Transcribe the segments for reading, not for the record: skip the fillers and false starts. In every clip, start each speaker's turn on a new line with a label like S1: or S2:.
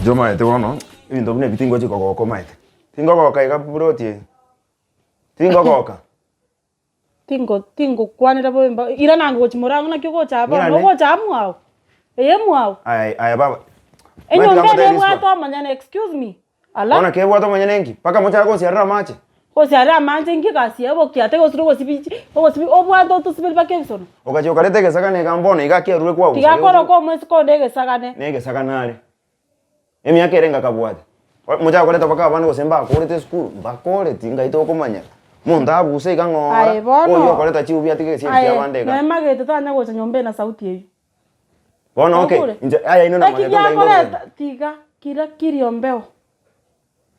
S1: Inche omanyete bono, ebinto buna ebi tingochi kogoka omanyete. Tingogoka iga ploti eye, tingogoka.
S2: Tingo tingokwanera bobe mba irana ango gochia morango naki ogocha aa bono,
S1: Ng'irane.
S2: ogocha aa mwao, eye mwao.
S1: Aye aye baba,
S2: Enyomba
S1: omanyete
S2: ere
S1: ngotebia
S2: ebwate
S1: risuba.
S2: omonyene excuse me, ala.
S1: Bono kebwate omonyene nki? Mpaka mochake gonsiarera amache?
S2: Gosiarera amache inki egasi yaye obokiate gose nogosibi chi ogosibi obwate otosiberi mpaka ebisono.
S1: Ogachia okareta egesagane iga mbono iga kiarure kwagusa
S2: Tiga koroka omoiseke onde egesagane.
S1: Na egesagane are. Emiaka ere ngakabwate. Mochake koreta mpaka abana gose mbakorete esukuru, mbakoreti ngai tokomanya. Omonto abuse iga ng'ora,
S2: Aye bono.
S1: oyio okoreta chiubi atige egesieri
S2: Aye,
S1: kiabande iga.
S2: noe magete tanya gocha nyomba eye na sauti eywo.
S1: Bono okay,
S2: Kwaigure?
S1: inche aya inwe
S2: Eki
S1: namanyete ngai
S2: giakoreta
S1: ngorwena.
S2: tiga kira kiri'ombeo.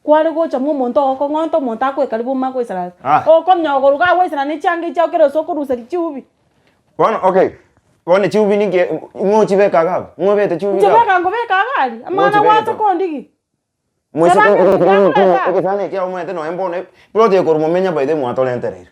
S2: Kware gocha mwa omonto ogokong'onta omonto akoekari boma agoisaransa.
S1: Ah.
S2: Okomnya ogoruga agoisaransa ne chianga echi chiao kera ase okoruseria chiubi.
S1: Bono okay, bono chiubi ninki ng'o ochibeka iga abwo? Ng'o obete chiubi
S2: Inche
S1: iga abwo?
S2: beka nkobeka iga aria, amang'ana
S1: Ngochibekete
S2: gwacha
S1: oo.
S2: kondigi.
S1: Moise
S2: Teba ng'a tigakoreta.
S1: egesani ekiao omanyete nonya mbono eplot eye korwa momenya by the way mwatorentereire.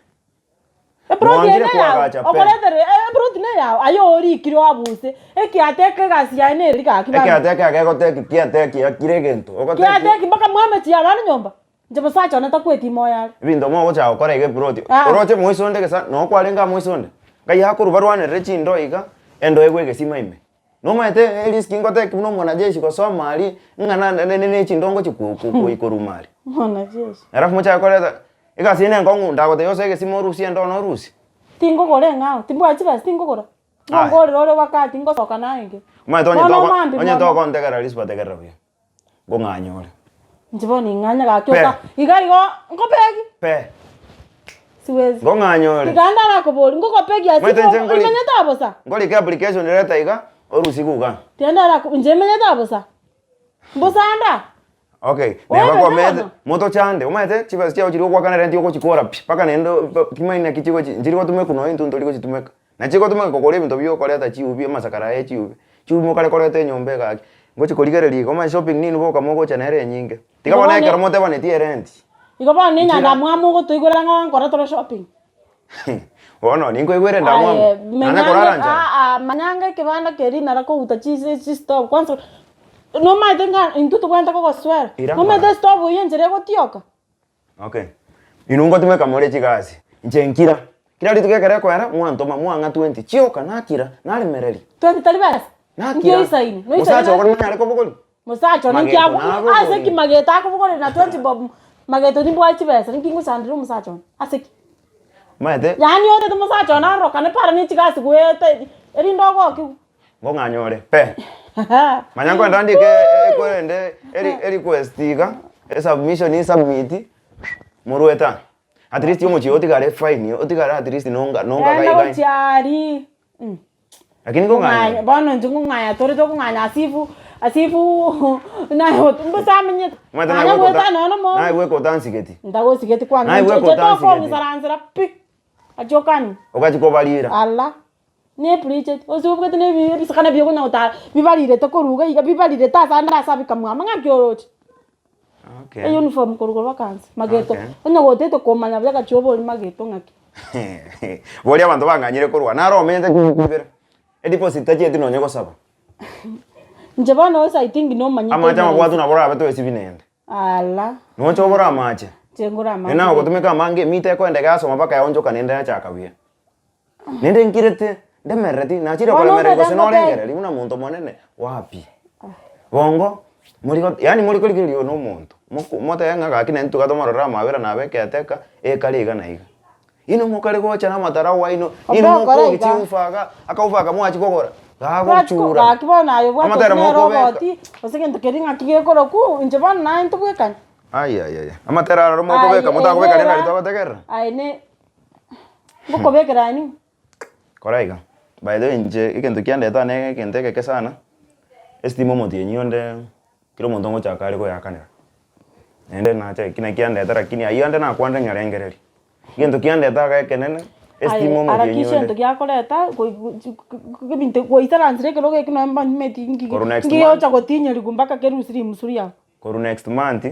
S2: Eplot eye
S1: Mwanchire
S2: neyao,
S1: koagacha pe.
S2: okorenterera eplot neyao, aye orikire oabuse, ekiate eke egasi yaye neri gaki bana.
S1: Ekiate eke egoteki kiateki akire egento ogoteki.
S2: Kiateki mpaka mwamechie abande nyomba, inche mosacha one takweti moyo are.
S1: Ebinto mogochaka gokora iga eplot,
S2: Ah.
S1: oroche moise onde gesa noo kwarenge aa moise onde, ngai akorwa barwanerere chindo iga, endo egwe egesima ime. Nomanyete eriski ngoteki buna omwanajeshi gosoma aria, ng'a na na ne chindoo ngochia ko- ko- koi koruma aria.
S2: Mwanajeshi.
S1: Alafu mochake koreta, egasi eye nenkong'u ndagotebia osoe egesima orusie endoo norusie.
S2: Tingogora eng'ao, timbwati chibesa tingogora.
S1: Aya.
S2: Ngongorera ore wakati ngosoka naye.
S1: Omanyete onye
S2: Bono
S1: toko
S2: mambia
S1: onye
S2: bono.
S1: tokontegerera risuba tegerera buya, nkong'anya ore.
S2: Inche bono ning'anya gaki
S1: Pe.
S2: oka iga igo nkobeki.
S1: Pe.
S2: Siwezi.
S1: Nkong'anya ore.
S2: Iga ndarakoboria ngokobeki ase
S1: Omanyete inche nkori
S2: imenyete abosa.
S1: nkorika application letter iga, orusie iga.
S2: Tiga ndarako inche imenyete abosa. Mbosanda.
S1: Okay,
S2: Oye
S1: neba
S2: bebe
S1: komete
S2: bono.
S1: motochande, omanyete chibesa chiago chiria ogoakana rent ogochikora pi, mpaka naende timanyeti naki chigochi nchiri gotumekwa nonya intwe ntori gochitumeka. Na chigotumeka kogora ebinto bia okoreta chiubi amasakara aya echiubi, chiubi mokare koreta enyomba egaki, ngochi korigereria iga omanye shopping ninwe boka mogocha nere enyinge. Tiga
S2: Igo
S1: bono
S2: bono
S1: ekero motebaneti erent.
S2: Igo bono
S1: Nchira.
S2: nenyandamwamu ogotoigwera ng'a nkore tore shopping.
S1: Bono ninkoigwere endamwamu,
S2: Aye,
S1: nanye
S2: manyanga
S1: korara nchara.
S2: aa manyanga ekebanda keria nara kouta chise chistove kwanza nomanyete ng'a intwe tobwenerete kogoswera,
S1: Ira
S2: nomanyete
S1: ng'ora.
S2: estove eywo enchera egotioka.
S1: Okay, inwe ngotumeka more chigasi, inche nkira, kera rituko ekero ekoera mwantoma mwang'a twenty chioka nakira, naremereria.
S2: Twenty tari besa? Nki
S1: Nakira,
S2: oisaine? Noisaine
S1: mosacha
S2: na
S1: okore nanyare kobogoria?
S2: Mosacha one nki
S1: Mageto
S2: ago
S1: nabogorie.
S2: ase ki mageto akobogoria na twenty bob mageto nimbwate chibesa nki ngochandera omosacha one ase ki?
S1: Omanyete.
S2: Yaani otete omosacha one arorokane para ne chigasi goeta erinde ogokigwe.
S1: Ngong'anya ore pe. Manya nkoenda ndike ekorende eri erequest iga, esubmission insubmit, morwete aa. At least omochie otigare fine, otigare at least nonga nonga
S2: Genda
S1: gai gai.
S2: gochia aria.
S1: Lakini ngong'anya
S2: Ngong'anya bono intwe ngong'anya tore tokong'anya asifu asifu naye mbosa amenyete.
S1: Omanyete
S2: Nanya
S1: naye
S2: goeta
S1: goeta
S2: nonya nomo
S1: naye goeka otansigeti.
S2: Ntagosigeti kwanza
S1: Naye
S2: inche
S1: goeka
S2: inche
S1: otansigeti.
S2: tokong'isaransera pi. Achokani.
S1: Ogachia kobarira.
S2: Ala. Ne preacheti, ase obwate na ebi ebisikana biokonya gotara bibarirete korwa iga iga bibarirete ase ande ase abikamwama ng'aki oroche.
S1: Okay.
S2: Eyuniform korwa korwa vacancy mageto
S1: Okay.
S2: onye gotete komanya buya gachia obori mageto ng'aki.
S1: Boria abanto bang'anyire korwa naro omenyete chingaki ibere, edeposit tachieti nonye gosaba.
S2: Inche bono ase I think nomanyete
S1: Amache amabwatu
S2: emerembe.
S1: nabo orabe toesibi naende.
S2: Ala.
S1: Noche obore amache.
S2: Inche ngore amache.
S1: Naende nagotumeka amange emita ekoenda iga yasoma mpaka yaonchoka naende yachaka buya. Naende nkirete, ndemerereti, nachire
S2: Bono
S1: koremereria
S2: omanyete
S1: gose
S2: ngotebi.
S1: norengereria buna monto monene, wapi. Bongo, mori go yaani mori korigereria oyo na omonto, moko motebe ng'a gaki naintwe tiga tomororere amabera nabe ekeateka, ekare iga na iga. Inwe mokare gocha na amatarau aino, inwe
S2: Obe okore
S1: mokogia
S2: iga.
S1: chiufa iga, akaufa aka mwachia kogora,
S2: Twachia ko-
S1: gagochura.
S2: gaki bono aye obwate
S1: Amatera
S2: gose nere
S1: mokobeka.
S2: oboti, gose gento keria ng'aki gekorokwa, inche bono naye ntobwekani.
S1: Ayayaya, amatera aroro mokobeka,
S2: Aye,
S1: motakobeka
S2: ere
S1: rende
S2: era-
S1: nario togotegerera.
S2: Aye ne ngokobekera aye ning'o?
S1: Kora iga, by the way inche egento kiandete ane egento egeke sana, estima omotienyi onde kera omonto ngochaka are koyakanera. Naende nacha eki naki kiandete lakini aywo ande nakwanire nyarengereria. Egento kiandete iga ekenene, estima
S2: Aye,
S1: omotienyi
S2: harakisha
S1: onde.
S2: egento giakoreta goi- go- go- ebinto goisaransire ekerogo ekio nonye mbanyimeti nki
S1: Korwa next
S2: nki
S1: month.
S2: gegocha gotinyerigwa mpaka kerusie rimusu riago.
S1: Korwa next month,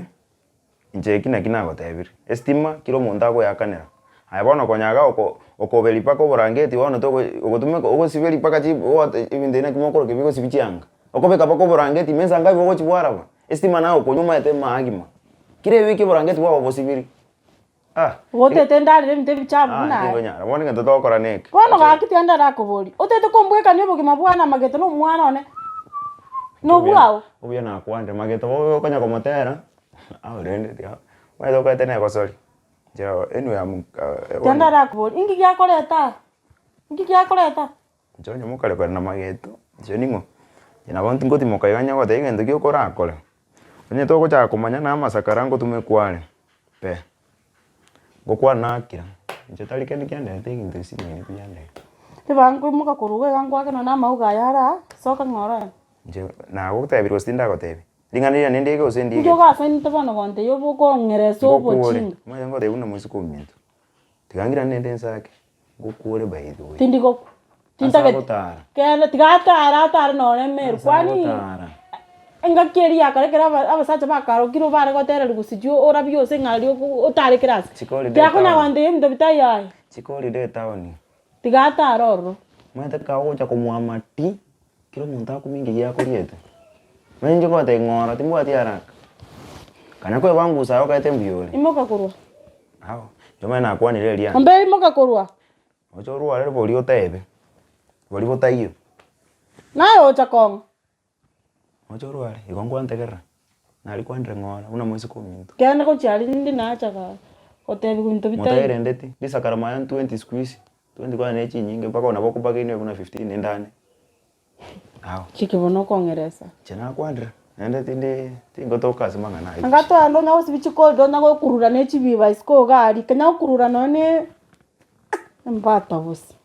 S1: inche eki naki nagotebirie, estima kera omonto agoyakanera, aye bono konya iga oko okoberia mpaka oborangeti bono togo ogotumeka ogosiberia mpaka chi ogote ebinto ebi naki mokoroka ebigosibi chianga, okobeka mpaka oborangeti ime ensa ngabi ogochi bwaraba. Estima naye okonywa omanyete magima. Kera ewiki oborangeti bwabo bosibiri. Ah!
S2: Gotete ndarere ebinto ebichafu
S1: Ah,
S2: buna aya.
S1: tingonyara. Bono egento togokora neke.
S2: Bono gaki tiga ndarakoborie, otete kombwekania obogima bwane amagete na omwana one na obwao?
S1: Obuya nakwanire mageto bobe okonya komotera, ao rende tiga omanyete okorete na egosori. Inche anyway am
S2: Tiga ndarakoborie, inki giakoreta aa? Inki giakoreta?
S1: Inche onye mokare kore na mageto, inche ning'o? Inche nabo ngotimoka iga onye goteba egento ki okorakore, onye togochaka komanya na amasakara ngotumekwa are, pe, ngokwana nakira, inche tari kende kianderete egento esimeni bianderete.
S2: Ribaga nkoimoka korwa iga iga ngoake nonye na amauga aya are aa, soka ng'a orore.
S1: Inche nagotebirie gose tindagotebia, ring'ana riria nindike gose
S2: Inki
S1: ndigeti?
S2: ogasainete bono gontebia obe okong'eresa
S1: Ngokuore,
S2: obochinga?
S1: omanyete ngotebia buna moiseke ominto, tiga ngirane naende nsake. Ngokuore by the way.
S2: Tindi gokwa.
S1: Ase
S2: Tintageti.
S1: agotara.
S2: Kende tiga atare atare nonye Meru.
S1: Ase
S2: Kwani
S1: agotara.
S2: engaki eria ya kare ekero aba abasacha bakarokire bare gotererwa gose orabie ose ng'a aria otare kera ase.
S1: Chikori de
S2: Tiga konya
S1: town.
S2: gontebia ebinto bitaiyo aye.
S1: Chikori de town.
S2: Tiga atare ororo.
S1: Omanyete kagocha komoama ti, kera omonto akumia inki giakoriete. Manya inche ngotebia ng'ora timbwati haraka. Kanya koebangusa aye okaete mbuya ore.
S2: Imoka korwa.
S1: Ao, inche omanye nakwanire eria.
S2: Ombe imoka korwa.
S1: Oche orware boria otebe, boria botaiyo.
S2: Naye ocha kong'a.
S1: Oche orware, igo nkwantegerera, nari kwanire ng'ora buna moiseke ominto.
S2: Kende gochia aria rinde nacha ga gotebiwa binto bitaiyo.
S1: Motaerendeti, risakara maya ntwenty siku hizi, twenty kwanza ne chinyinge mpaka nabo okobagainwa buna fifteen endane. Ao.
S2: Chike bono okong'eresa.
S1: Inche nakwanire, naende tindi tingotoka ase amang'ana ayio.
S2: Anga twagenda onya gosibia chikorido onya gokurura ne chibiba isiko iga aria, kanya gokurura nonye ne embata bosa.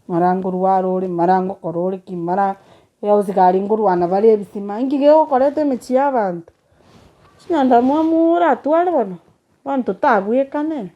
S2: Mara ngorwara ore, mara ngokora ore ki, mara abasigari ngorwana bare ebisima, inki gegokoreta emechie ya abanto? Chinyandamwamu oratware bono, bono totabwekane.